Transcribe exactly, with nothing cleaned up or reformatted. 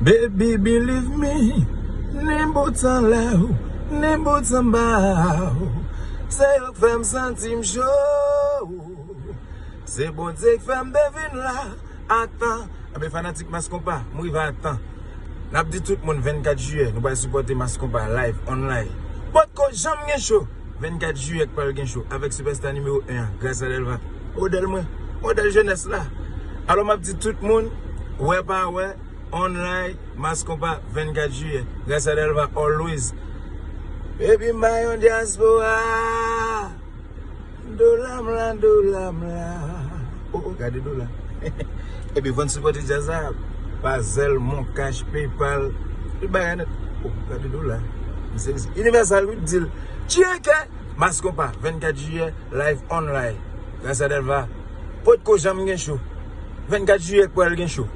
Baby, believe me, ni bout anlè w, ni bout anba w, se yo k fè m santi m cho. Se Bondye k fè m te vin la a tan. Enben, fanatik Mass Konpa, m rive a tan. N ap di tout moun vennkat jiyè, nou pral sipòte Mass Konpa live, online. Potko janm gen cho. Vennkat jiyè k pral gen cho avèk sipèsta nimewo en an, Gracia Delva. Modèl mwen, modèl jenès la. Alò, m ap di tout moun, wè pa wè, online, Mass Konpa, vennkat jiyè. Gracia Delva, always. Baby, m pa yon dyaspora. Dola m la, dola m la. Oh, oh, gade dola. Epi, vann sipòte djaz la. Pa Zelle, MonCash, PayPal. Tout bagay nèt. Oh, gade dola. Misye, misye. Universal, wi, deal. Tcheke! Mass Konpa, vennkat jiyè, live online. Gracia Delva. Potko janm gen cho. Vennkat jiyè k pral gen cho.